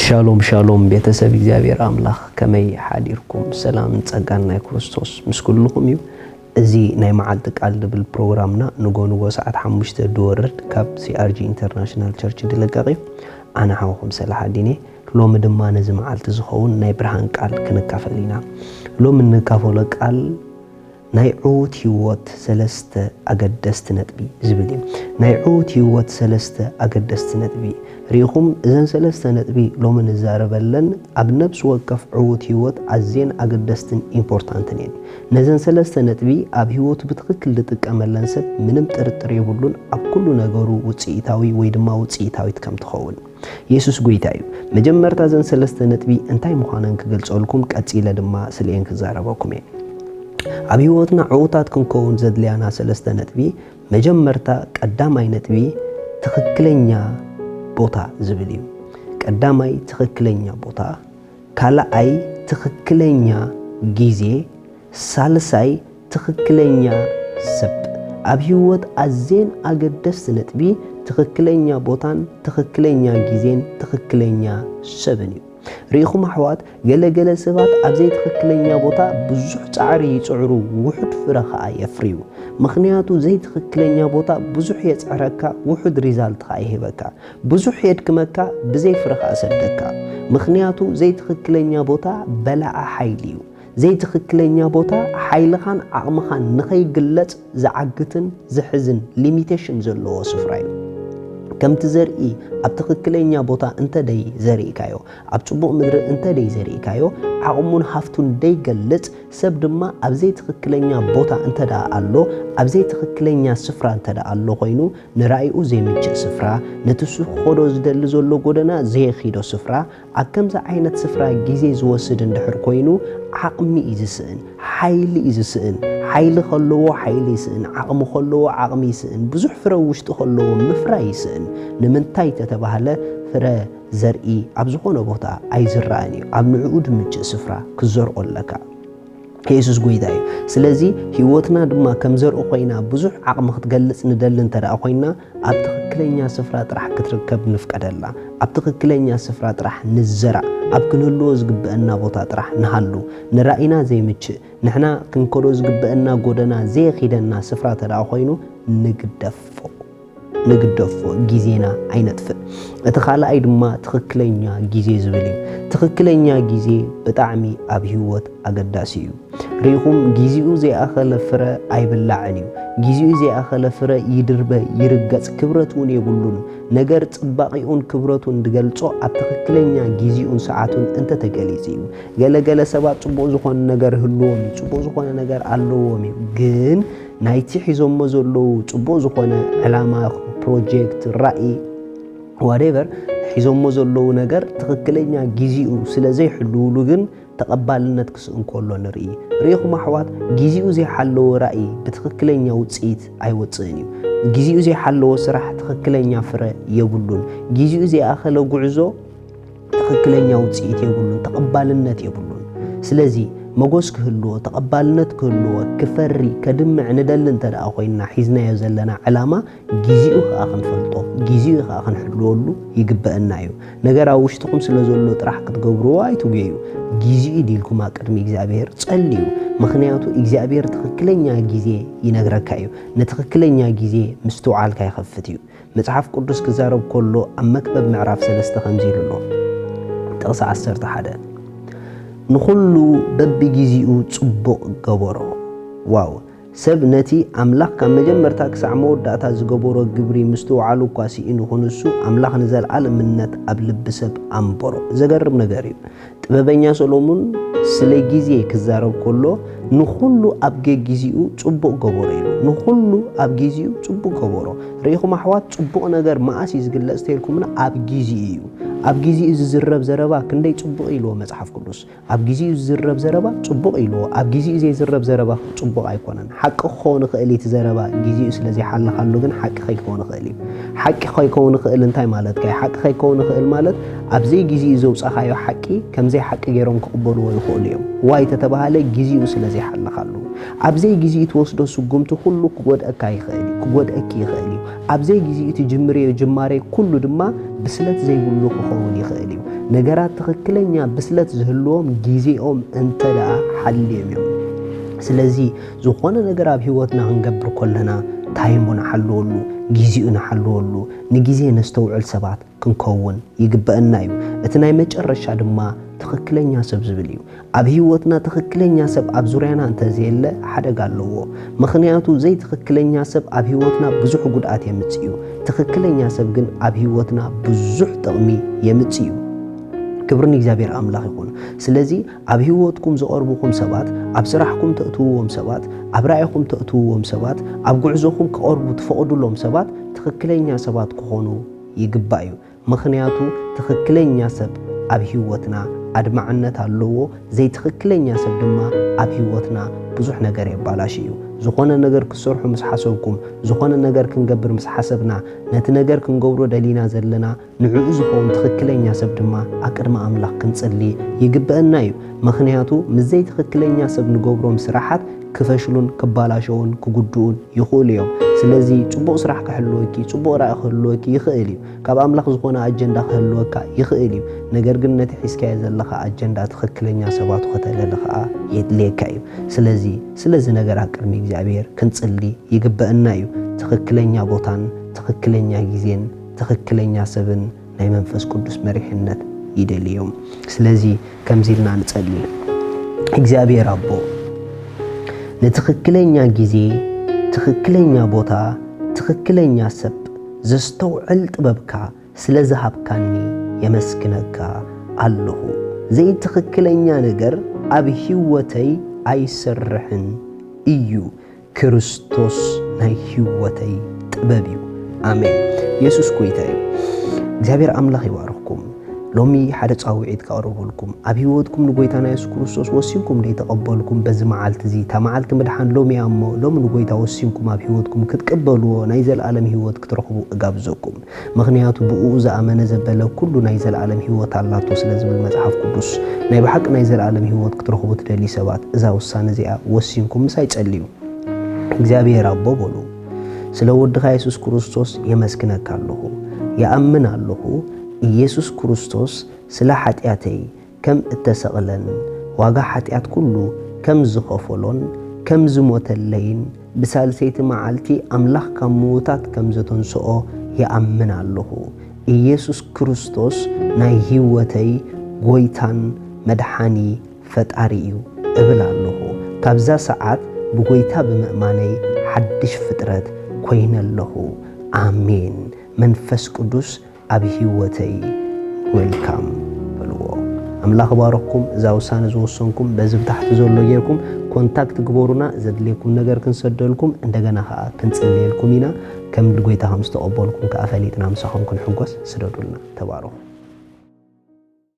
ሻሎም ሻሎም ቤተሰብ እግዚኣብሔር ኣምላኽ፣ ከመይ ሓዲርኩም? ሰላምን ጸጋን ናይ ክርስቶስ ምስ ኩልኹም እዩ። እዚ ናይ መዓልቲ ቃል ዝብል ፕሮግራምና ንጎ ንጎ ሰዓት ሓሙሽተ ዝወርድ ካብ ሲ ኣር ጂ ኢንተርናሽናል ቸርች ዝልቀቕ እዩ። ኣነ ሓውኹም ሰላሓዲን እየ። ሎሚ ድማ ነዚ መዓልቲ ዝኸውን ናይ ብርሃን ቃል ክንካፈል ኢና። ሎሚ እንካፈሎ ቃል ናይ ዕዉት ህይወት ሰለስተ ኣገደስቲ ነጥቢ ዝብል እዩ። ናይ ዕዉት ህይወት ሰለስተ ኣገደስቲ ነጥቢ ርኢኹም፣ እዘን ሰለስተ ነጥቢ ሎሚ ንዛረበለን ኣብ ነብሲ ወከፍ ዕዉት ህይወት ኣዝየን ኣገደስትን ኢምፖርታንትን እየን። ነዘን ሰለስተ ነጥቢ ኣብ ህይወቱ ብትኽክል ዝጥቀመለን ሰብ ምንም ጥርጥር የብሉን ኣብ ኩሉ ነገሩ ውፅኢታዊ ወይ ድማ ውፅኢታዊት ከም ትኸውን። የሱስ ጎይታ እዩ። መጀመርታ እዘን ሰለስተ ነጥቢ እንታይ ምዃነን ክገልጸልኩም፣ ቀጺለ ድማ ስሌን ክዛረበኩም እየ። ኣብ ህይወትና ዕዉታት ክንከውን ዘድልያና ሰለስተ ነጥቢ፣ መጀመርታ ቀዳማይ ነጥቢ ትኽክለኛ ቦታ ዝብል እዩ። ቀዳማይ ትኽክለኛ ቦታ፣ ካልኣይ ትኽክለኛ ግዜ፣ ሳልሳይ ትኽክለኛ ሰብ። ኣብ ህይወት ኣዝየን ኣገደስቲ ነጥቢ ትኽክለኛ ቦታን ትኽክለኛ ግዜን ትኽክለኛ ሰብን እዩ። ርኢኹም ኣሕዋት፣ ገለ ገለ ሰባት ኣብ ዘይትኽክለኛ ቦታ ብዙሕ ጻዕሪ ይጽዕሩ፣ ውሑድ ፍረ ኸኣ የፍርዩ። ምኽንያቱ ዘይትኽክለኛ ቦታ ብዙሕ የጽዕረካ፣ ውሑድ ሪዛልት ኸኣ ይህበካ። ብዙሕ የድክመካ፣ ብዘይ ፍረ ኸኣ ሰደካ። ምኽንያቱ ዘይትኽክለኛ ቦታ በላዒ ሓይሊ እዩ። ዘይትኽክለኛ ቦታ ሓይልኻን ዓቕምኻን ንኸይግለጽ ዝዓግትን ዝሕዝን ሊሚቴሽን ዘለዎ ስፍራ እዩ። ከምቲ ዘርኢ ኣብ ትኽክለኛ ቦታ እንተ ደይ ዘሪእካዮ፣ ኣብ ጽቡቕ ምድሪ እንተ ደይ ዘሪእካዮ፣ ዓቕሙን ሃፍቱን ደይገልጽ፣ ሰብ ድማ ኣብ ዘይትኽክለኛ ቦታ እንተ ደኣ ኣሎ፣ ኣብ ዘይትኽክለኛ ስፍራ እንተ ደኣ ኣሎ ኮይኑ፣ ንራእይኡ ዘይምችእ ስፍራ፣ ነቲ እሱ ክኸዶ ዝደሊ ዘሎ ጎደና ዘየኺዶ ስፍራ፣ ኣብ ከምዚ ዓይነት ስፍራ ግዜ ዝወስድ እንድሕር ኮይኑ፣ ዓቕሚ እዩ ዝስእን፣ ሓይሊ እዩ ዝስእን። ሓይሊ ከለዎ ሓይሊ ይስእን፣ ዓቕሚ ከለዎ ዓቕሚ ይስእን። ብዙሕ ፍረ ውሽጢ ከለዎ ምፍራይ ይስእን። ንምንታይ ተተባህለ፣ ፍረ ዘርኢ ኣብ ዝኾነ ቦታ ኣይዝረኣን እዩ። ኣብ ንዕኡ ድምችእ ስፍራ ክዘርኦ ኣለካ። የሱስ ጎይታ እዩ። ስለዚ ህይወትና ድማ ከም ዘርኢ ኮይና ብዙሕ ዓቕሚ ክትገልጽ ንደሊ እንተ ደኣ ኮይና፣ ኣብ ትኽክለኛ ስፍራ ጥራሕ ክትርከብ ንፍቀደላ። ኣብ ትኽክለኛ ስፍራ ጥራሕ ንዘራእ። ኣብ ክንህልዎ ዝግበአና ቦታ ጥራሕ ንሃሉ። ንራእይና ዘይምችእ፣ ንሕና ክንከዶ ዝግበአና ጎደና ዘየኺደና ስፍራ እንተ ደኣ ኮይኑ፣ ንግደፎ። ንግደፎ፣ ግዜና ኣይነጥፍእ። እቲ ካልኣይ ድማ ትኽክለኛ ግዜ ዝብል እዩ። ትኽክለኛ ግዜ ብጣዕሚ ኣብ ህይወት ኣገዳሲ እዩ። ርኢኹም፣ ግዜኡ ዘይኣኸለ ፍረ ኣይብላዕን እዩ። ግዜኡ ዘይኣኸለ ፍረ ይድርበ፣ ይርገጽ፣ ክብረት እውን የብሉን። ነገር ጽባቒኡን ክብረቱን ዝገልጾ ኣብ ትኽክለኛ ግዜኡን ሰዓቱን እንተተገሊጹ እዩ። ገለ ገለ ሰባት ጽቡቕ ዝኾነ ነገር ይህልዎም እዩ፣ ጽቡቕ ዝኾነ ነገር ኣለዎም እዩ። ግን ናይቲ ሒዞሞ ዘለዉ ጽቡቕ ዝኾነ ዕላማ፣ ፕሮጀክት፣ ራእይ፣ ዋቴቨር ሒዞሞ ዘለዉ ነገር ትኽክለኛ ግዜኡ ስለ ዘይሕልውሉ ግን ተቐባልነት ክስእን ከሎ ንርኢ። ርኢኹም ኣሕዋት፣ ግዜኡ ዘይሓለወ ራእይ ብትኽክለኛ ውጽኢት ኣይወጽእን እዩ። ግዜኡ ዘይሓለወ ስራሕ ትኽክለኛ ፍረ የብሉን። ግዜኡ ዘይኣኸለ ጉዕዞ ትኽክለኛ ውጽኢት የብሉን፣ ተቐባልነት የብሉን። ስለዚ መጎስ ክህልዎ፣ ተቐባልነት ክህልዎ፣ ክፈሪ፣ ከድምዕ ንደሊ እንተ ደኣ ኮይንና፣ ሒዝናዮ ዘለና ዕላማ ግዜኡ ከኣ ክንፈልጦ፣ ግዜኡ ከኣ ክንሕልወሉ ይግበአና እዩ። ነገር ኣብ ውሽጥኹም ስለ ዘሎ ጥራሕ ክትገብርዎ ኣይትጉየዩ። ግዜኡ ኢልኩም ኣብ ቅድሚ እግዚኣብሔር ጸልዩ። ምኽንያቱ እግዚኣብሔር ትኽክለኛ ግዜ ይነግረካ እዩ። ንትኽክለኛ ግዜ ምስትውዓልካ ይኸፍት እዩ። መጽሓፍ ቅዱስ ክዛረብ ከሎ ኣብ መክብብ ምዕራፍ ሰለስተ ከምዚ ኢሉ ኣሎ። ጥቕሲ ዓሰርተ ሓደ፣ "ንኹሉ በብግዜኡ ጽቡቕ ገበሮ።" ዋው! ሰብ ነቲ ኣምላኽ ካብ መጀመርታ ክሳዕ መወዳእታ ዝገበሮ ግብሪ ምስትውዓሉ እኳ ስኢኑ፣ ክንሱ ኣምላኽ ንዘለኣለምነት ኣብ ልቢ ሰብ ኣንበሮ። ዘገርም ነገር እዩ። ጥበበኛ ሰሎሞን ስለ ግዜ ክዛረብ ከሎ፣ "ንኹሉ ኣብ ገጊዜኡ ጽቡቕ ገበሮ" ኢሉ። ንኹሉ ኣብ ግዜኡ ጽቡቕ ገበሮ። ርኢኹም ኣሕዋት፣ ጽቡቕ ነገር መኣስ እዩ ዝግለጽ ተልኩምና? ኣብ ግዜኡ እዩ። ኣብ ግዜኡ ዝዝረብ ዘረባ ክንደይ ጽቡቕ ኢልዎ መጽሓፍ ቅዱስ። ኣብ ግዜኡ ዝዝረብ ዘረባ ጽቡቕ ኢልዎ፣ ኣብ ግዜኡ ዘይዝረብ ዘረባ ጽቡቕ ኣይኮነን። ሓቂ ክኸውን ይኽእል እዩ እቲ ዘረባ፣ ግዜኡ ስለ ዘይሓለኻሉ ግን ሓቂ ከይከውን ይኽእል እዩ። ሓቂ ከይከውን ይኽእል እንታይ ማለትካ እዩ? ሓቂ ከይከውን ይኽእል ማለት ኣብ ዘይግዜኡ ዘውጻኻዮ ሓቂ ከም ዘይሓቂ ገይሮም ክቕበልዎ ይኽእሉ እዮም። ዋይ ተተባሃለ፣ ግዜኡ ስለ ዘይሓለኻሉ። ኣብ ዘይግዜኡ ትወስዶ ስጉምቲ ኩሉ ክጎድኣካ ይኽእል እዩ፣ ክጎድኣኪ ይኽእል እዩ። ኣብ ዘይግዜኡ ትጅምርዮ ጅማሬ ኩሉ ድማ ብስለት ዘይብሉ ክኸውን ይኽእል እዩ። ነገራት ትኽክለኛ ብስለት ዝህልዎም ግዜኦም እንተ ደኣ ሓልዮም እዮም። ስለዚ ዝኾነ ነገር ኣብ ህይወትና ክንገብር ከለና ታይሙ ንሓልወሉ፣ ግዜኡ ንሓልወሉ፣ ንግዜ ነስተውዕል ሰባት ክንከውን ይግበአና እዩ። እቲ ናይ መጨረሻ ድማ ትኽክለኛ ሰብ ዝብል እዩ። ኣብ ህይወትና ትኽክለኛ ሰብ ኣብ ዙርያና እንተዘየለ ሓደጋ ኣለዎ። ምኽንያቱ ዘይትኽክለኛ ሰብ ኣብ ህይወትና ብዙሕ ጉድኣት የምጽእ እዩ። ትኽክለኛ ሰብ ግን ኣብ ህይወትና ብዙሕ ጥቕሚ የምጽእ እዩ። ክብሪ ንእግዚኣብሔር ኣምላኽ ይኹን። ስለዚ ኣብ ህይወትኩም ዝቐርቡኹም ሰባት፣ ኣብ ስራሕኩም ተእትውዎም ሰባት፣ ኣብ ራእይኹም ተእትውዎም ሰባት፣ ኣብ ጉዕዞኹም ክቐርቡ ትፈቕዱሎም ሰባት ትኽክለኛ ሰባት ክኾኑ ይግባእ እዩ። ምኽንያቱ ትኽክለኛ ሰብ ኣብ ህይወትና ኣድማዕነት ኣለዎ። ዘይትኽክለኛ ሰብ ድማ ኣብ ህይወትና ብዙሕ ነገር የባላሽ እዩ። ዝኾነ ነገር ክትሰርሑ ምስ ሓሰብኩም፣ ዝኾነ ነገር ክንገብር ምስ ሓሰብና፣ ነቲ ነገር ክንገብሮ ደሊና ዘለና ንዕኡ ዝኸውን ትኽክለኛ ሰብ ድማ ኣብ ቅድሚ ኣምላኽ ክንጽሊ ይግበአና እዩ። ምኽንያቱ ምስ ዘይትኽክለኛ ሰብ ንገብሮም ስራሓት ክፈሽሉን ክባላሸውን ክጉድኡን ይኽእሉ እዮም። ስለዚ ጽቡቕ ስራሕ ክህልወኪ፣ ጽቡቕ ራእይ ክህልወኪ ይኽእል እዩ። ካብ ኣምላኽ ዝኾነ ኣጀንዳ ክህልወካ ይኽእል እዩ። ነገር ግን ነቲ ሒዝካዮ ዘለኻ ኣጀንዳ ትኽክለኛ ሰባቱ ከተለሊ ከኣ የድልየካ እዩ። ስለዚ ስለዚ ነገር ኣብ ቅድሚ እግዚኣብሔር ክንጽሊ ይግበአና እዩ። ትኽክለኛ ቦታን ትኽክለኛ ግዜን ትኽክለኛ ሰብን ናይ መንፈስ ቅዱስ መሪሕነት ይደልዮም። ስለዚ ከምዚ ኢልና ንጸሊ። እግዚኣብሔር ኣቦ፣ ንትኽክለኛ ግዜ፣ ትኽክለኛ ቦታ፣ ትኽክለኛ ሰብ ዘስተውዕል ጥበብካ ስለ ዝሃብካኒ የመስግነካ ኣለኹ። ዘይትኽክለኛ ነገር ኣብ ህይወተይ ኣይሰርሕን እዩ። ክርስቶስ ናይ ህይወተይ ጥበብ እዩ። ኣሜን። የሱስ ጎይታ እዩ። እግዚኣብሔር ኣምላኽ ይባርኽኩም። ሎሚ ሓደ ጻውዒት ከቕርበልኩም፣ ኣብ ህይወትኩም ንጎይታና የሱስ ክርስቶስ ወሲንኩም ደይተቐበልኩም፣ በዚ መዓልቲ እዚ፣ እታ መዓልቲ ምድሓን ሎሚ እያ እሞ፣ ሎሚ ንጎይታ ወሲንኩም ኣብ ህይወትኩም ክትቅበልዎ፣ ናይ ዘለኣለም ህይወት ክትረኽቡ እጋብዘኩም። ምኽንያቱ ብእኡ ዝኣመነ ዘበለ ኩሉ ናይ ዘለኣለም ህይወት ኣላቶ ስለ ዝብል መጽሓፍ ቅዱስ፣ ናይ ብሓቂ ናይ ዘለኣለም ህይወት ክትረኽቡ ትደልዩ ሰባት፣ እዛ ውሳነ እዚኣ ወሲንኩም ምሳይ ጸልዩ። እግዚኣብሔር ኣቦ በሉ፣ ስለ ወድኻ የሱስ ክርስቶስ የመስግነካ ኣለኹ። ይኣምን ኣለኹ፣ ኢየሱስ ክርስቶስ ስለ ሓጢኣተይ ከም እተሰቕለን፣ ዋጋ ሓጢኣት ኩሉ ከም ዝኸፈሎን፣ ከም ዝሞተለይን፣ ብሳልሰይቲ መዓልቲ ኣምላኽ ካብ ምዉታት ከም ዘተንስኦ ይኣምን ኣለኹ። ኢየሱስ ክርስቶስ ናይ ህይወተይ ጎይታን መድሓኒ ፈጣሪ እዩ እብል ኣለኹ። ካብዛ ሰዓት ብጎይታ ብምእማነይ ሓድሽ ፍጥረት ኮይነ ኣለኹ። ኣሜን። መንፈስ ቅዱስ ኣብ ህይወተይ ዌልካም በልዎ። ኣምላኽ ባረኽኩም። እዛ ውሳነ ዝወሰንኩም በዚ ብታሕቲ ዘሎ ጌርኩም ኮንታክት ግበሩና። ዘድልየኩም ነገር ክንሰደልኩም፣ እንደገና ኸኣ ክንጽልየልኩም ኢና። ከም ጎይታ ከም ዝተቐበልኩም ከኣ ፈሊጥና ምሳኹም ክንሕጎስ ስደዱልና። ተባረኹ።